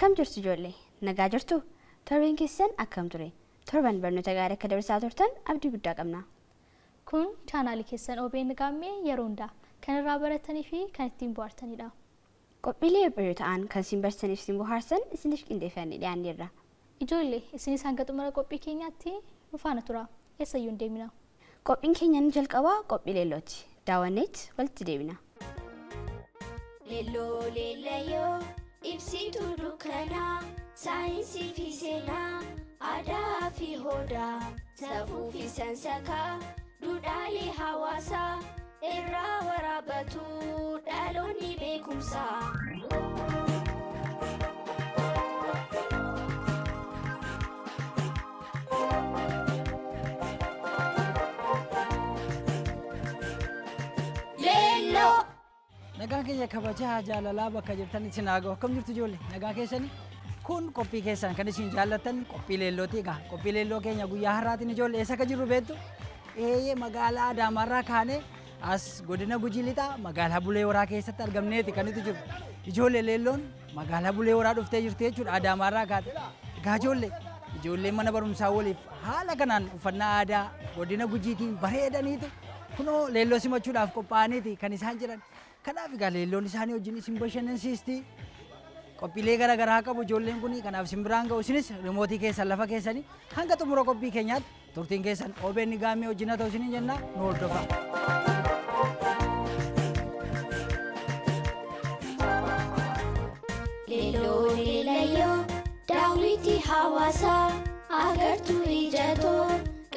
Akkam jirtu ijoollee? Nagaa jirtuu? Torbeen keessan akkam ture? Torban barnoota gaarii akka dabarsaa turtan abdii guddaa qabna. Kun chaanaalii keessan OBN Gaammee yeroo hundaa kan irraa baratanii fi kan ittiin bohaartanidha. Qophiilee babbareedoo ta'an kan isin barsiisaniif isin bohaarsan isiniif qindeeffannee dhiyaanneerra. Ijoollee, isinis hanga xumura qophii keenyaatti nu faana turaa. Eessayyuu hin deeminaa. Qophiin keenya inni jalqabaa qophii leellooti. Daawwanneet walitti deebina. Leelloo leellayoo ibsituu dukkanaa saayinsii fi seenaa aadaa fi hoodaa safuu fi sansakaa duudhaalee hawaasaa irraa waraabatu dhaloonni beekumsaa. Leelloo. Nagaan keenya kabajaa jaalalaa bakka jirtan isin haa ga'u. Akkam jirtu ijoollee? Nagaa keessani? Kun qophii keessan kan isin jaallattan qophii leellooti. Egaa qophii leelloo keenya guyyaa har'aatiin ijoollee eessa akka jirru beektu? Eeyyee magaalaa Adaamaarraa kaanee as godina Gujii Lixaa magaalaa Bulee Horaa keessatti argamneeti kan nuti jirru. Ijoollee leelloon magaalaa Bulee Horaa dhuftee jirti jechuudha Adaamaarraa kaate. Egaa ijoollee ijoolleen mana barumsaa waliif haala kanaan uffannaa aadaa godina Gujiitiin bareedaniitu kunoo leelloo simachuudhaaf qophaa'aniiti kan isaan jiran. Kanaaf egaa leelloon isaanii wajjin isin bashannansiisti. Qophiilee gara garaa qabu ijoolleen kun kanaaf isin biraan ga'u isinis rimootii keessan lafa keessanii hanga xumura qophii keenyaatti turtiin keessan OBN Gaammee wajjin haa ta'u isiniin jenna nu hordofaa. Leelloo leelayyoo daawwitii hawaasaa agartuu ijatoo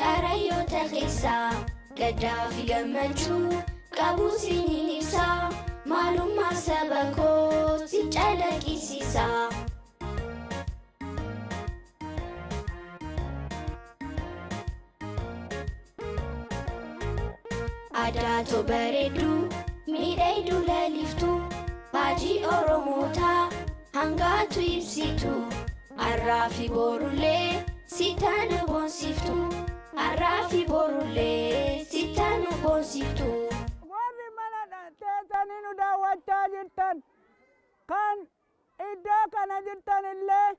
qarayyoota keessaa gaddaa fi gammachuu qabu siniin ibsaa maalummaa saba koo si calaqqisiisa. Adaatoo bareedduu miidhagduu laliftuu faajii Oromootaa hangaatu ibsitu har'aa fi borullee sitaan boonsiftu har'aa fi borullee sitaan boonsiftu. Warri mana teessanii nu daawwachaa jirtan kan iddoo kana jirtan illee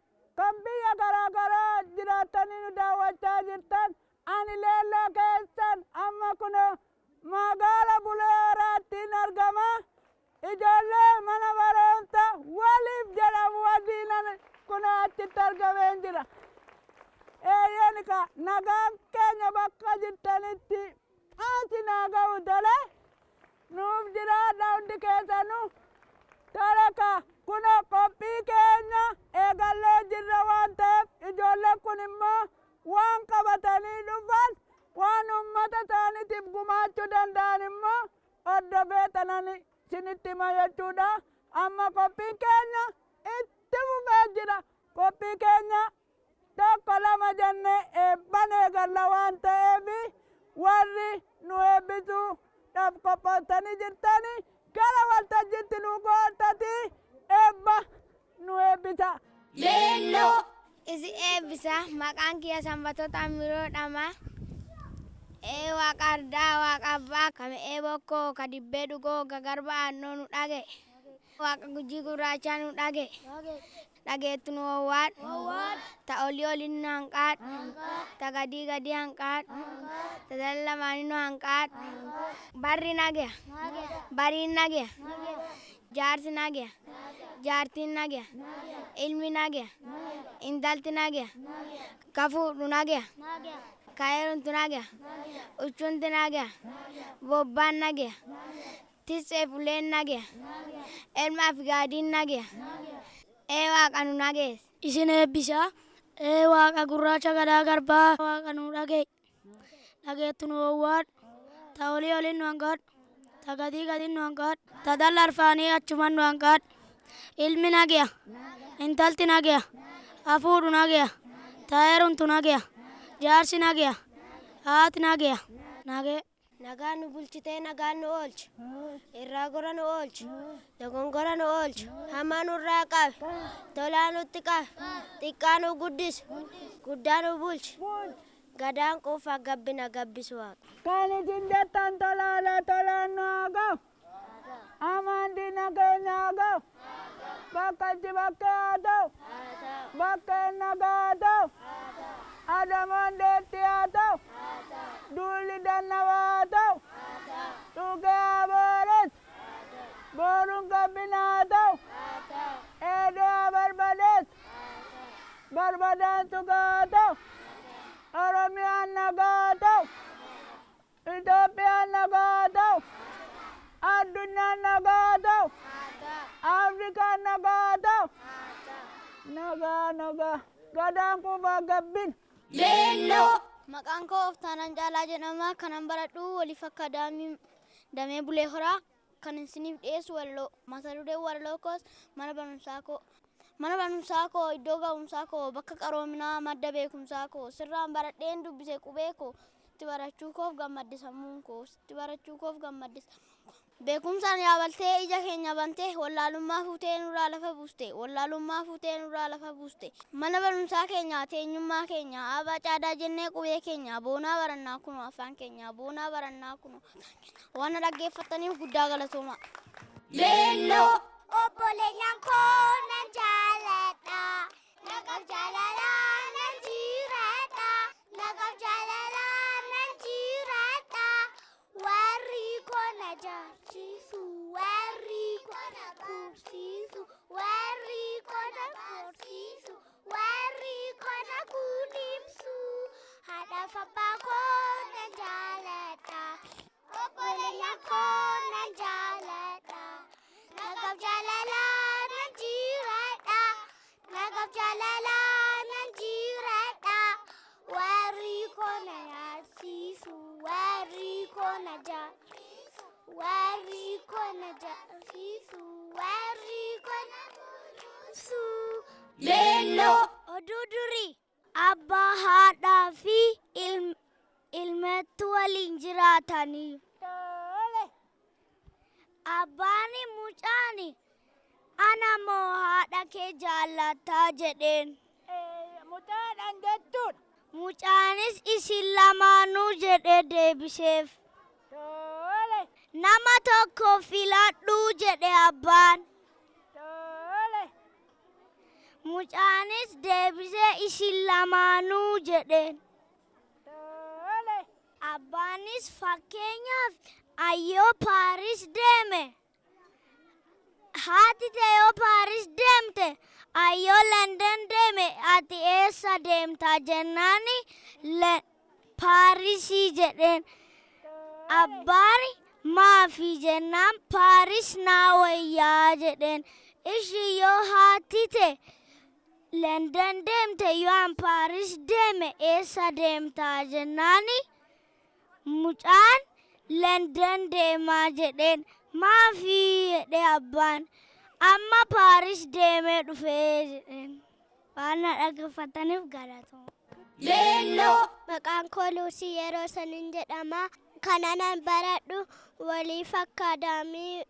kan biyya garaa garaa jiraattanii nu daawwachaa jirtan ani leelloo keessan amma kunoo magaala Bulee Horaattiin argama. Ijoollee mana barumsa waliif jedhamu wajjiinan kunoo achitti argameen jira. Eeyyeen ka nagaan keenya bakka jirtanitti asi naa ga'u tole. Nuuf jiraadha hundi keessanuu. Tole ka kunoo qophii keenya eegallee jirra waan ta'eef ijoolleen kun immoo waan qabatanii dhufan waan uummata isaaniitiif gumaachuu danda'an immoo hordofee tanan isinitti hima jechuudha. Amma qophiin keenya itti fufee jira. Qophii keenya tokko lama jennee eebban eegalla waan ta'eef warri nu eebbisuudhaaf qophooftanii jirtani gara waltajjiitti nu goottati eebba nu eebbisa. Leelloo. Isi eebbisa. Maqaan kiyya Sanbatoo Taamiroo dhama. Ee waaqa ardaa waaqa abbaa ka me'ee bokkoo ka dibbee dhugoo ka garba aannoo nu dhage. Waaqa gujii gurraachaa nu dhage. Dhageettu nu owwaadhu. Ta olii olin nu hanqaadhu. Ta gadii gadii hanqaadhu. Ta dala lamaanii nu hanqaadhu. Barri nageya. Bariin nageya. Jaarsi nageya. Jaartiin nageya. Ilmi nageya. Intalti nageya. Ka fuudhu nageya. Ka heerumtu nageya. Uchunti nageya. Bobbaan nageya. Tisseef uleen nageya. Elmaaf gaadiin nageya. Ee waaqa nu nageessi. Isin eebbisa. Ee waaqa gurraacha gadaa garbaa waaqa nu dhaga'i. Dhageettu nu owwaadhu. Ta olii olin nu hanqaadhu. Ta gadii gadin nu hanqaadhu. Ta dalla arfaanii achuman nu hanqaadhu. Ilmi nageya. Intalti nageya. Hafuudhu nageya. Ta heerumtu nageya. Jaarsi nageya. Haati nageya. Nagee. Nagaan nu bulchitee nagaan nu oolchi. Irraa gora nu oolchi. Dogongora nu oolchi. Hamaa nurraa qabi. Tolaa nutti qabi. Xiqqaa nu guddisi. Guddaa nu bulchi. Gadaan quufa gabbina gabbisu waaqa. Kan isin jettan tolaadha tolaan nu haa ga'u. Amaan diina keenya haa ga'u. Bakkalchi bakkee haa ta'u. Bakkeen nagaa haa ta'u. Adamoon deetti haa ta'u. Duulli dannawaa haa ta'u. Dhugee haa booressu. Booruun gabbina haa ta'u. Eedee haa barbadeessu. Barbadaan sugaa haa ta'u. Oromiyaan nagaa haa ta'u. Itoophiyaan nagaa haa ta'u. Addunyaan nagaa haa ta'u. Afrikaan nagaa haa ta'u. Nagaa nagaa. Gadaan kuufaa gabbin. Leelloo. Maqaan koo Oftaanan Caalaa jedhama. Kanan baradhu waliif akka damee Bulee Horaa kan isiniif dhiyeessu walaloo. Mata dureen walaloo koos mana barumsaa koo. Mana barumsaa koo iddoo ga'umsaa koo bakka qaroominaa madda beekumsaa koo sirraan baradheen dubbise qubee koo sitti barachuu koof gammadde sammuun koo sitti barachuu koof gammadde sammuun koo. Beekumsaan yaabaltee ija keenya bantee wallaalummaa fuutee nurraa lafa buuste wallaalummaa fuutee nurraa lafa buuste. Mana barumsaa keenya teenyummaa keenya abbaa caadaa jennee qubee keenya boonaa barannaa kunoo afaan keenya boonaa barannaa kunoo afaan keenya. Waan na dhaggeeffattaniif guddaa galatooma. Leelloo. Obboleeyyan koo nan jaaladha. Nagaaf jaalalaa nan jiraadha. Nagaaf jaalalaa nan jiraadha. Warri koo na jaarsiisu. Warri koo na kursiisu. Warri koo na korsiisu. Warri koo na kunuunsu. Haadhaaf abbaa koo nan jaaladha. Obboleeyyan koo nan jaaladha. Nagaaf jaalalaa nan jiraadha. Nagaaf jaalalaa nan jiraadha. Warri koo na yaadsiisu. Warri koo na jaarsiisu. Warri koo na jaarsiisu. Warri koo na kunuunsu. Leelloo. Oduu durii. Abbaa, haadhaa fi ilmeetu waliin jiraatanii. Abbaan mucaan ana moo haadha kee jaallataa jedheen. Mucaadhaan jechuudha. Mucaanis isin lamaanuu jedhee deebiseef. Tole. Nama tokko filadhuu jedhe abbaan. Tole. Mucaanis deebisee isin lamaanuu jedheen. Tole. Abbaanis fakkeenyaaf ayyoo Paaris deeme. Haati tee yoo Paaris deemte ayyoo London deeme ati eessa deemta jennaani Paarisii jedheen. Abbaan maafi jennaan Paaris naa wayyaa jedheen. Ishii yoo haati tee London deemte yoo an Paaris deeme eessa deemta jennaani mucaan London deemaa jedheen. Maafi jedhe abbaan. Amma Paaris deemee dhufee jedheen. Waan na dhaggeeffataniif galatooma. Leelloo. Maqaan koo Luusii yeroo sanin jedhama. Kanan baradhu waliif akkaadaamii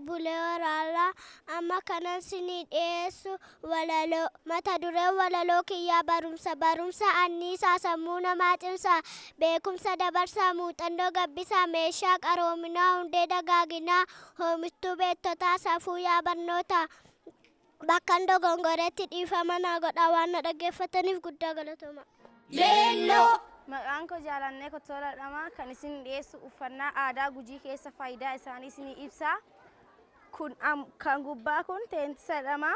Bulee Horaarraa. Amma kanan sinii dhiyeessu walaloo. Mata dureen walaloo kiyyaa barumsa. Barumsa anniisaa sammuu namaa cimsaa. Beekumsa dabarsaa muuxannoo gabbisaa meeshaa qaroominaa hundee dagaaginaa hoomishtuu beektotaa safuu yaa barnootaa. Bakkan dogongoretti dhiifama naa godhaa waan na dhaggeeffataniif guddaa galatooma. Leelloo. Maqaan koo Jaalannee Kottoola jedhama. Kan isin dhiyeessu uffannaa aadaa Gujii keessa faayidaa isaanii isinii ibsa. Kun kan gubbaa kun teentisa jedhama.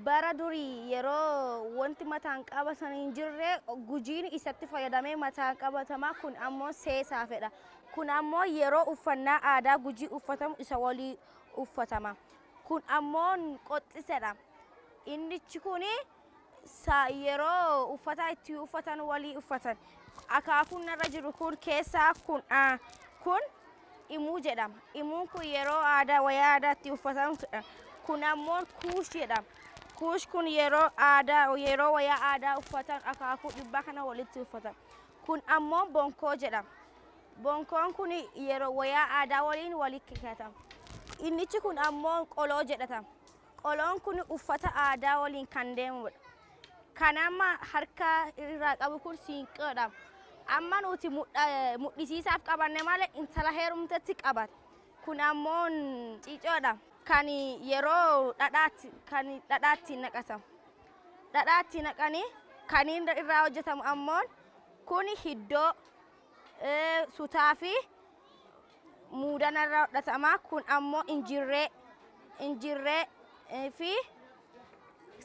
Bara durii yeroo wanti mataan qabatan hin jirre Gujiin isatti fayyadamee mataan qabatama. Kun ammoo seesaafidha. Kun ammoo yeroo uffannaa aadaa Gujii uffatamu isa walii uffatama. Kun ammoo qoxxisedha. Innichi kun yeroo uffata itti uffatan walii uffatan. Akaakuun narra jiru kun keessaa kun kun imuu jedhama. Imuun kun yeroo aadaa wayaa aadaa itti uffatamu. Kun ammoo kuush jedhama. Kuush kun yeroo aadaa yeroo wayaa aadaa uffatan akaakuu dhibbaa kana walitti uffatan. Kun ammoo bonkoo jedhama. Bonkoon kun yeroo wayaa aadaa waliin walitti hidhatama. Innichi kun ammoo qoloo jedhatama. Qoloon kun uffata aadaa waliin kan deemudha. Kan amma harka irraa qabu kun siinqeedha. Amma nuti mudhisiisaaf qabanne malee intala heerumtetti qabata. Kun ammoo ciicoodha. Kan yeroo dhadhaatti kan dhadhaatti naqatamu. Dhadhaatti naqanii kan inni irraa hojjetamu ammoo kun hiddoo, sutaa fi muudana irraa hodhatama. Kun ammoo injirree fi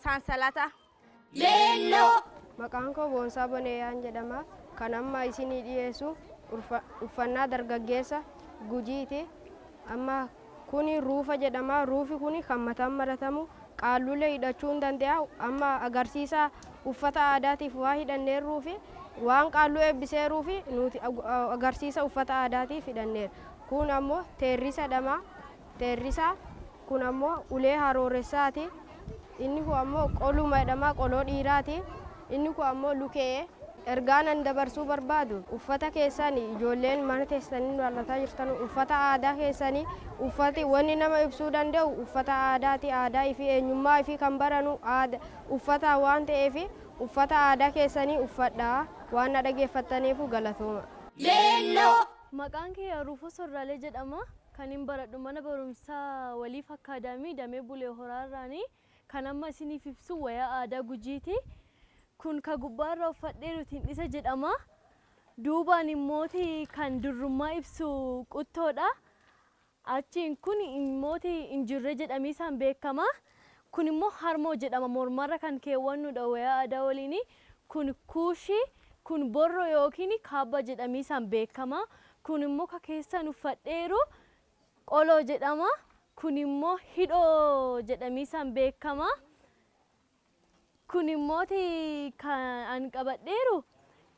saansalata. Leelloo. Maqaan koo Boonsaa Boneeyaan jedhama. Kan amma isinii dhiyeessu uffannaa dargaggeessa Gujiiti. Amma kuni ruufa jedhama. Ruufi kuni kan mataan maratamu, qaallulee hidhachuu hin danda'a. Amma agarsiisa uffata aadaatiif waa hidhanneerruufi waan qaalluu eebbiseeruufi nuti agarsiisa uffata aadaatiif hidhanneerra. Kun ammoo teerrisa jedhama. Teerrisa kun ammoo ulee harooressaati. Inni kun ammoo qoluma jedhama, qoloo dhiiraati. Inni kun ammoo lukee. Ergaan an dabarsuu barbaadu, uffata keessan ijoolleen mana teessanii mul'ataa jirtan, uffata aadaa keessanii uffati wanni nama ibsuu danda'u uffata aadaati. Aadaa fi eenyummaa fi kan baranu uffata waan ta'eef, uffata aadaa keessanii uffadhaa. Waan na dhageeffattaniif galatooma. Leelloo. Maqaan kiyya Ruufoo Sorraalee jedhama. Kan hin baradhu mana barumsaa Waliif Akkaadaamii damee Bulee Horaarraani. Kan amma isiniif ibsu wayaa aadaa Gujiiti. Kun ka gubbaarra uffadheeru tindhisa jedhama. Duubaan immooti kan durrummaa ibsu quttoodha. Achiin kun immooti injirree jedhamee isaan beekama. Kun immoo harmoo jedhama. Mormarra kan keewwannudha wayaa aadaa waliini. Kun kuushii, kun borro yookiin kaabba jedhamee isaan beekama. Kun immoo ka keessan uffadheeru qoloo jedhama. Kun immoo hidhoo jedhamee isaan beekama. Kun immooti kan an qabadheeru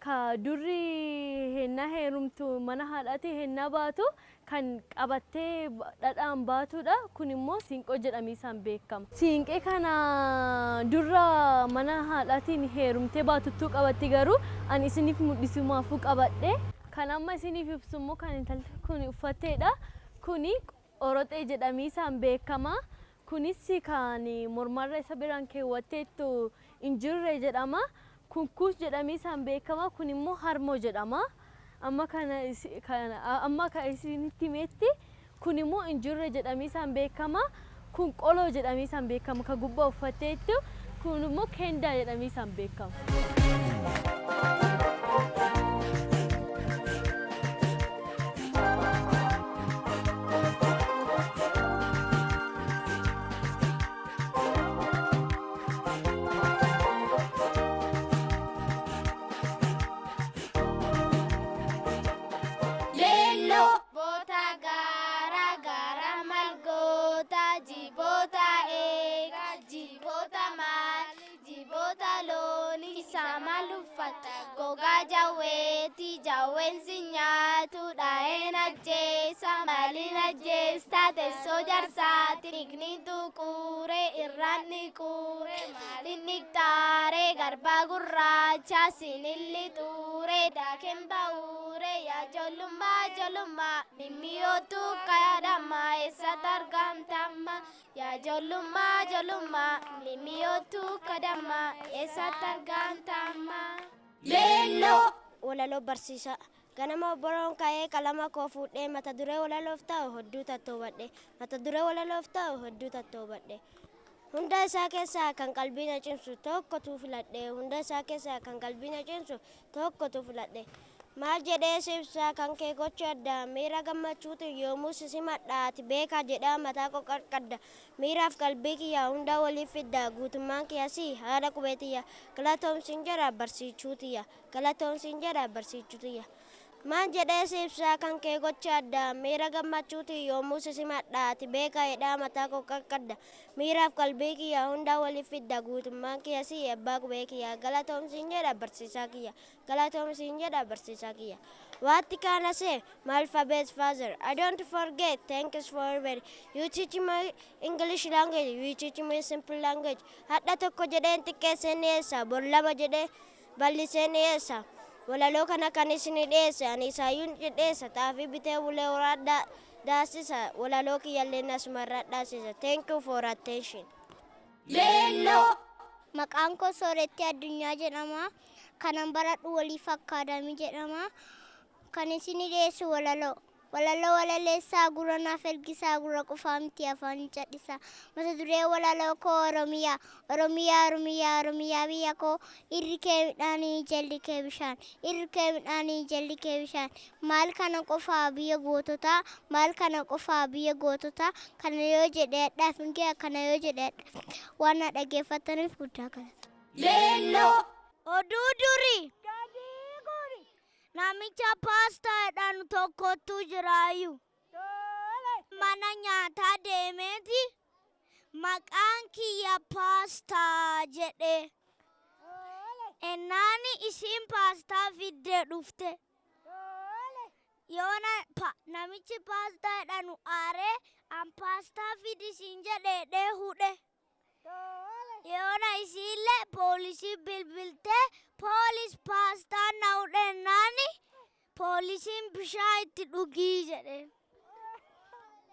ka durri hennaa heerumtu mana haadhaati hennaa baatu kan qabattee dhadhaan baatudha. Kun immoo siinqoo jedhamee isaan beekama. Siinqee kana durra mana haadhaatiin heerumtee baatuttuu qabatti, garuu ani isiniif mul'isumaafuu qabadhe. Kan amma isiniif ibsu immoo kan intalli kun uffatteedha. Kuni oroxee jedhamee isaan beekama. Kunis kan mormarra isa biraan keewwatteettu injirree jedhama. Kun kuus jedhamee isaan beekama. Kun immoo harmoo jedhama. Amma kana amma kan isinitti himetti, kun immoo injirree jedhamee isaan beekama. Kun qoloo jedhamee isaan beekama. Ka gubbaa uffatteettu kun immoo kendaa jedhamee isaan beekama. Leelloo. Boota gaara gaara malgoota, jiboota eega, jiboota maal, jiboota looni isa maal uffata, gogaa jawweeti, jawween si nyaatu, dhaheen ajjeesa, maaliin ajjeesta, teessoo jarsaati, dhiigni tuquure, irraan dhiquure, maaliin dhiqxaare, garbaa gurraacha sinilli xuure, daakeen ba'uure, yaa ijoollummaa ijoollummaa mimmiyootu kadhama, eessatti argamtamma, yaa ijoollummaa ijoollummaa mimmiyootu kadhama, eessatti argamtamma. Leelloo. Walaloo barsiisaa. Ganama obboroon ka'ee qalama koo fuudhee, mata duree walaloof ta'u hedduu tattoobadhe, mata duree walaloof ta'u hedduu tattoobadhe. Hunda isaa keessaa kan qalbii na cimsu tokkotu filadhe, hunda isaa keessaa kan qalbii na cimsu tokkotu filadhe. Maal jedhee si ibsaa kan kee gochi addaa, miira gammachuutu yoomuu si simadha, ati beekaa jedhaa mataa koo qarqadda, miiraaf qalbii kiyya hunda waliif fidda, guutummaan kiyya si haadha qubee tiyya, galatoomsiin jedha barsiichuu tiyya, galatoomsiin jedha barsiichuu tiyya. Maal jedhee si ibsaa kan kee gochi addaa, miira gammachuutu yoomuu si simadha, ati beekaa jedhaa mataa koo qarqadda, miiraaf qalbii kiyya hunda waliif fidda, guutummaan kiyya si abbaa qubee kiyya, galatoomsiin jedha barsiisaa kiyya, galatoomsiin jedha barsiisaa kiyya. What can I say? My alphabet father. I don't forget. Thanks for every. You teach me English language. You teach me simple language. Hadha tokko jedheen xiqqeessee ni eessa. Bor lama jedhee bal'isee ni eessa. Walaloo kana kan isin dhiyeesse ani isaayyuun dhidheessa. Xaafii bitee Bulee Horaa daasisa. Walaloo kiyyallee nasumarraa dhaasisa. Thank you for attention. Leelloo. Maqaan koo Soorettii Addunyaa jedhama. Kanan baradhu Waliif Akkaadaamii jedhama. Kan isin dhiyeessu walaloo. Walaloo walaleessaa gurra naaf ergisaa, gurra qofaa miti afaan cadhisaa. Mata duree walaloo koo Oromiyaa. Oromiyaa, Oromiyaa, Oromiyaa biyya koo, irri kee midhaanii, jalli kee bishaan. Irri kee midhaanii, jalli kee bishaan. Maal kana qofaa biyya goototaa, maal kana qofaa biyya goototaa, kana yoo jedhe hadhaaf hin ga'a, kana yoo jedhe hadhaaf. Waan na dhaggeeffataniif guddaa galata. Leelloo. Oduu durii. Namicha paastaa jedhamu tokkotu jiraayu. Mana nyaataa deemeeti maqaan kiyya paastaa jedhe. Ennaani isiin paastaa fiddee dhufte. Yoona namichi paastaa jedhanu aaree an paastaa fidi siin jedhee hudhe. Yoona isiillee poolisii bilbiltee poolis paastaa na hudhennaani poolisiin bishaan itti dhugii jedhe.